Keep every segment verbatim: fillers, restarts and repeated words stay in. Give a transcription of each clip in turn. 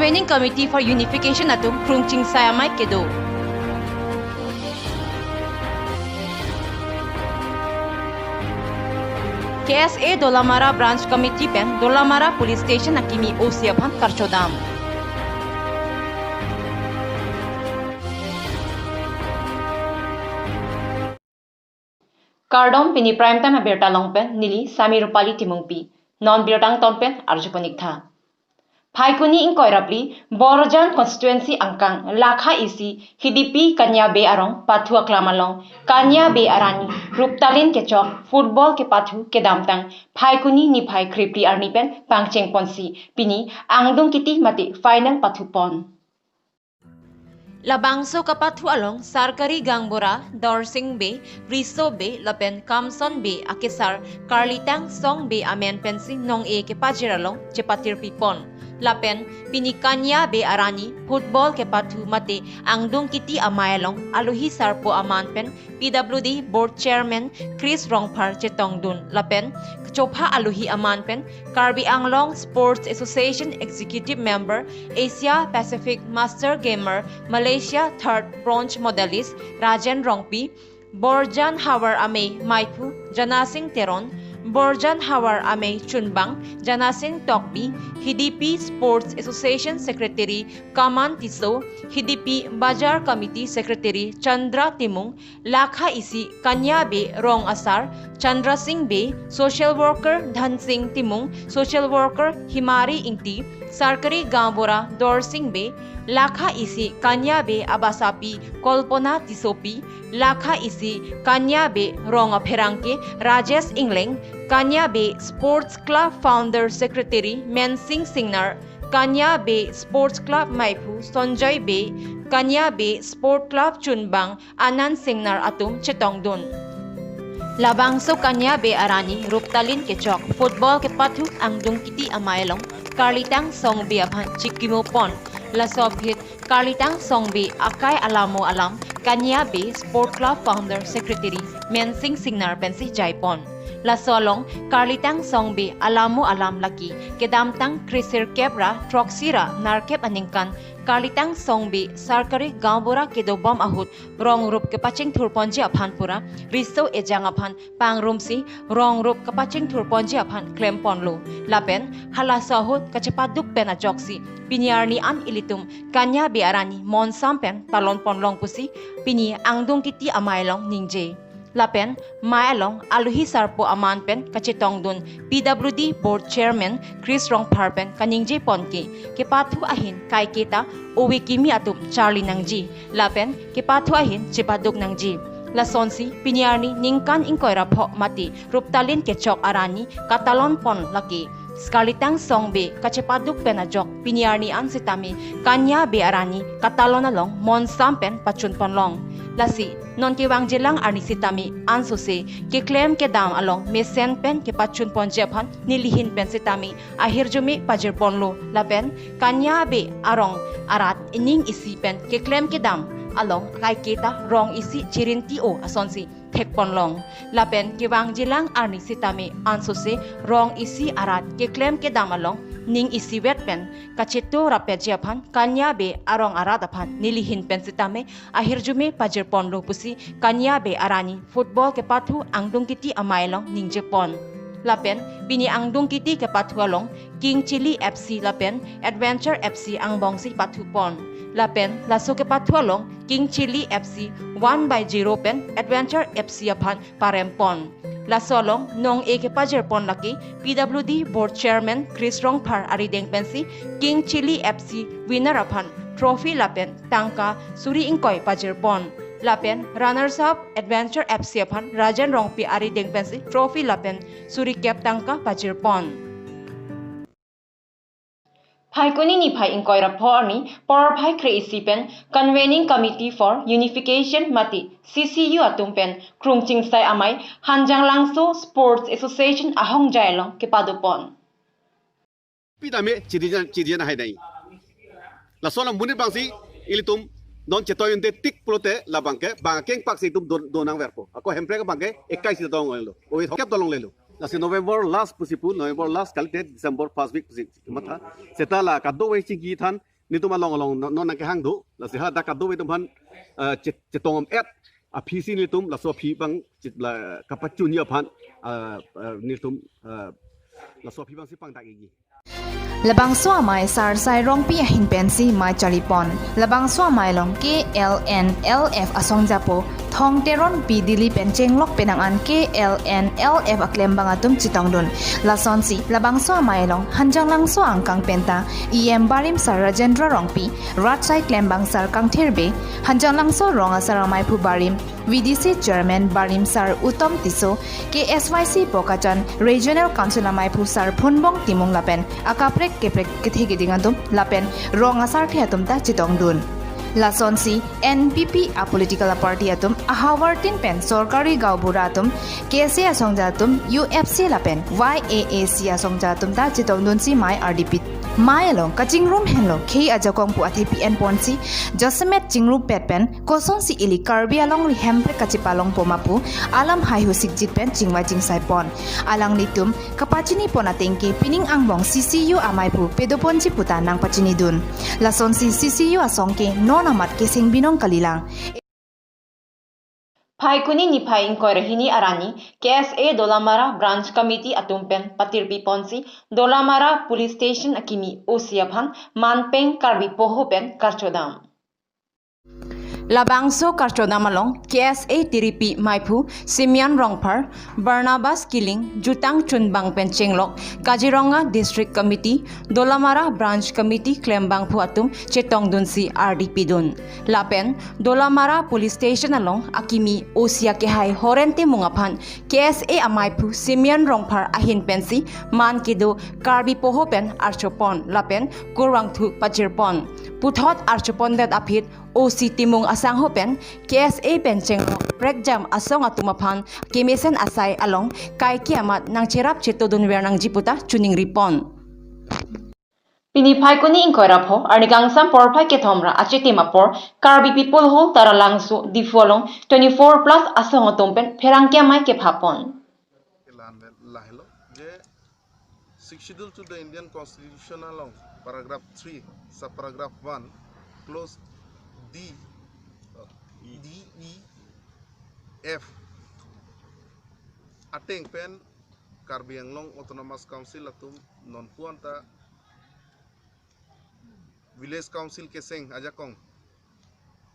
Convening Committee for Unification atum krungching sai amei kedo. K S A Dolamara Branch Committee pen Dolamara Police Station akimi O C aphan karchodam. Kardom, pini Prime Time abirta along pen neli Sami Rupali Timungpi. Non birta angton pen arjupon ik tha. Phaikuni ingkoi ra phli, Borjan constituency angkang Lakha isi Hidipi Kanya Bey arong pathu aklam along Kanya Bey arani Ruptalin Kechok football kepathu kedamtang Phaikuni niphai kre phli arni pen pangcheng ponsi pini angdung kiti mate final pathu pon. Labangso kapathu along Sarkari Gaonbura Dorsing Bey, Riso Bey lapen Kamson Bey akesar Karlitang Song Bey amen pensi nong-e kepajir along chepatirpi pon. Lapen pini Kanya Bey arani football kepathu mate angdung kiti amei along alohi sarpo aman pen P W D Board Chairman Chris Rongphar chetongdun lapen kechopha alohi aman pen Karbi Anglong Sports Association Executive Member, Asia Pacific Master Gamer, Malaysia third bronze medalist Rajen Rongpi, Borjan Havar Amei Meiphu Janasing Teron, Borjan Havar Amei Chunbang Janasing Tokbi, Hidipi Sports Association Secretary Kaman Tisso, Hidipi Bajar Committee Secretary Chandra Timung, Lakha isi Kanya Bey rong asar Chandra Sing Bey, social worker Dhan Sing Timung, social worker Himari Ingti, Sarkari Gaonbura Dorsing Bey, Lakha isi Kanya Bey abasapi Kalpona Tissopi, Lakha isi Kanya Bey rong apherangke Rajesh Ingleng, Kanya Bey Sports Club Founder Secretary Mensing Singnar, Kanya Bey Sports Club Meiphu Sanjoy Bey, Kanya Bey Sport Club Chunbang Anand Singnar atum chetongdun. Labangso Kanya Bey arani Ruptalin Kechok football kepathu angdung kiti amei along Karlitang Song Bey aphan chikimo pon. Laso aphi Karlitang Song Bey akai alamo alam Kanya Bey Sport Club Founder Secretary Mensing Singnar pensi jai pon. Laso along Karlitang Song Bey alamo alam lake kedamtang kresirkep ra throksi ra nerkep aningkan Karlitang Song Bey Sarkari Gaonbura kedobom ahut rong rup kepachingthur ponji aphan pura riso ejang aphan pangrumsi rong rup kepachingthur ponji aphan klem ponlo. Lapen halaso ahut kachepaduk pen ajoksi pini arni an ilitum Kanya Bey arani monsam pen talon ponlong pusi pini angdung kiti amei along ningje. Lapen mei along alohi sarpo aman pen kachetongdun P W D Board Chairman Chris Rongphar pen kaningje pon ke kepathu ahin kaiketa ove kimi atum charli nangji lapen kepathu ahin chepaduk nangji. Lasonsi pini arni ningkan ingkoi ra pho mate Ruptalin Kechok arani katalon pon lake Karlitang Song Bey kachepaduk pen ajok pini arni an sitame Kanya Bey arani katalon along monsam pen pachun ponlong. Lasi non kevangjilang arni sitame ansose keklem kedam along mesen pen kepachun ponji aphan nelihin pen sitame ahirjume pajir ponlo lapen Kanya Bey arong arat ining isi pen keklem kedam along kaiketa rong isi chirinti-o asonsi thek ponlong. Lapen kevangjilang arni sitame ansose rong isi arat keklem kedam along ning isivet pen kacheto rapetji aphan Kanya Bey arong arat aphan nelihin pen sitame ahirjume pajir ponlo pusi Kanya Bey arani football kepathu angdung kiti amei along ningje pon. Lapen pini angdung kiti kepathu along King Chilli F C lapen Adventure F C angbongsi pathu pon. Lapen laso kepathu along King Chilli F C one by zero pen Adventure F C aphan parem pon. Laso along nong-e kepajir pon lake P W D Board Chairman Chris Rongphar arideng pensi King Chilli F C winner aphan trophy lapen tangka suri ingkoi pajir pon. Lapen runners up Adventure F C aphan Rajen Rongpi arideng pensi trophy lapen suri kep tangka pajir pon. Phaikuni niphai ingkoi ra pho arni porphai kre isi pen Convening Committee for Unification mate C C U atum pen krungching sai amei Hanjanglangso Sports Association ahongjai along kepado pon. Pidame chirijan chirijan hai dai. Laso alam monit abangsi ilitum non chetoi unte tik pulote labang ke bang akeng pak si itum don donang verpo. Ako Hemprek abang ke ekai si dong lo. Ove thokep dolong lelo. Lasi November last pusi pu, November last kalite December first week pusi matha. Seta la kadokave chingki than Nelitum along along non non nangkehang do, lasi hadak kadokave atum aphan, eh, chet-, chetong-et aphi si nelitum laso aphi abang chet-, la kapachunji aphan, eh, eh, nelitum, eh, laso aphi abang si pangdak-ikji. Labangso amei Sarsai Rongpi ahin pensi mei charlipon. Labangso amei along K L N L F asong japo Thong Teronpi Delhi pen chenglok penang an K L N L F aklembang atum chetongdun. Lasonsi labangso amei along Hanjanglangso angkang penta E M barim sar Rajendra Rongpi, Rajsai klembang sar Kangthir Bey, Hanjanglangso rong asar ameiphu barim V D C chairman barim sar Uttom Tisso, K S Y C Bokajan Regional Council ameiphu sar Phunbong Timung lapen akaprek keprek kethe keding atum lapen rong asarthe atum ta chetongdun. Lasonsi N P P a political party atum, ahavartin pen sorkari gaonbura atum, K S A asong ja atum, U F C lapen Y A A C asong ja atum ta chetongdunsi mei ardi pit. Mei along kachingrum henlo khei ajakong pu athepi enponsi jasemet chingrumpet pen kosonsi ili Karbi alongri hemprek kachepalongpo ma pu alam haihu sikjit pen chingvai chingsaipon. Alanglitum kapachinipon ateng ke pining angbong C C U ameiphu pedoponji puta nangpachinidun. Lasonsi C C U asong ke non amat keseng binong kalilang. Phaikuni niphai ingkoi ra hini arni K S A Dolamara Branch Committee atum pen patirpiponsi Dolamara Police Station akimi O C aphan manpeng Karbi poho pen karchodam. Labangso karchodam along K S A tiripi meiphu Simeon Rongphar, Barnabas Killing, jutang chunbang pen chenglok Kaziranga District Committee, Dolamara Branch Committee klembangphu atum chetongdunsi ardi pidun. Lapen Dolamara Police Station along akimi O C akehai Horen Timung aphan K S A ameiphu Simeon Rongphar ahin pensi man kedo Karbi poho pen archopon lapen kurvangthu pajirpon. Puthot archopondet aphi O C Timung asangho pen K S A pen chenglok prekjam asong atum aphan kemesen asai along kaike amat nangcherap chetodunver nangji puta chiningripon. Pini Phaikuni ingkoi ra pho arni kangsam porphai kethom ra achitim apor Karbi People Hall Taralangso Diphu along twenty-four plus asong atum pen pherangke amei kephapon. Lahelo je Sixth Schedule to the Indian Constitution along paragraph three, subparagraph one, clause D, D, E, F ateng pen Karbi Anglong Autonomous Council atum nonpu anta Village Council keseng ajakong,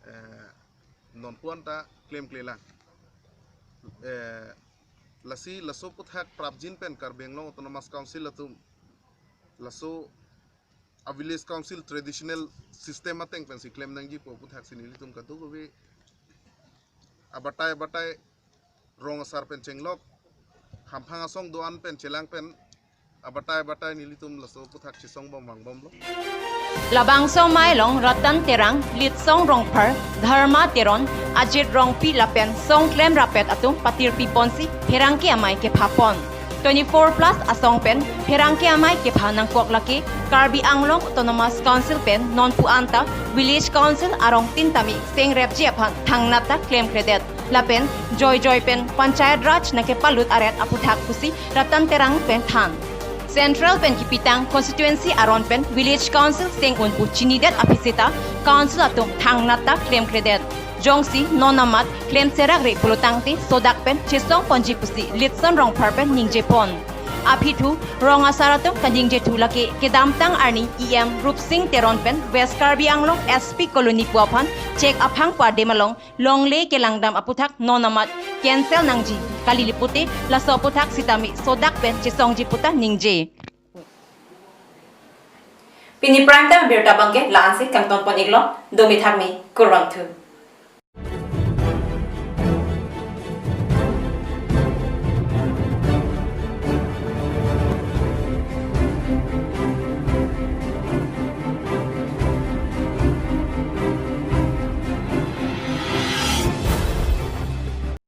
eh, nonpu anta klemklelang. Eh, lasi laso aputhak prapjin pen Karbi Anglong Autonomous Council atum laso a Village Council traditional system ateng pensi klem nangji pu aputhak si nelitum kadokave abatai abatai rong asar pen chenglok, hamphang asong do-an pen chelang pen abatai abatai nelitum laso aputhak chesongbom vangbomlo. Labangso amei along Ratan Terang, Litsong Rongphar, Dharma Teron, Ajit Rongpi lapen song klemrapet atum patirpiponsi pherangke amei kephapon. Twenty-four plus asong pen pherangke amei kepha nangkok lake Karbi Anglong Autonomous Council pen nonpu anta Village Council arongtin tame sengrepji aphan thangnat ta klemkledet lapen joijoi pen Panchayat Raj nangkepalut aret aputhak pusi Ratan Terang pen than. Central pen kipitang constituency aron pen Village Council seng un pu chinidet aphi seta Council atum thangnat ta klemkledet. Jongsi non amat klemserakre pulotangte sodak pen chesongponji pusi Litsong Rongphar pen ningjepon. Aphi thu rong asar atum kaningjethu lake kedamtang arni E M Rupsing Teron pen West Karbi Anglong S P Colony pu aphan chek aphang pu adem along longle kelangdam aputhak non amat cancel nangji kali pute laso aputhak sitame sodak pen chesongji puta ningje. Pini prime time abirta abangke la-ansi kangtonpon-iklo, domi thakmi, kurvangthu.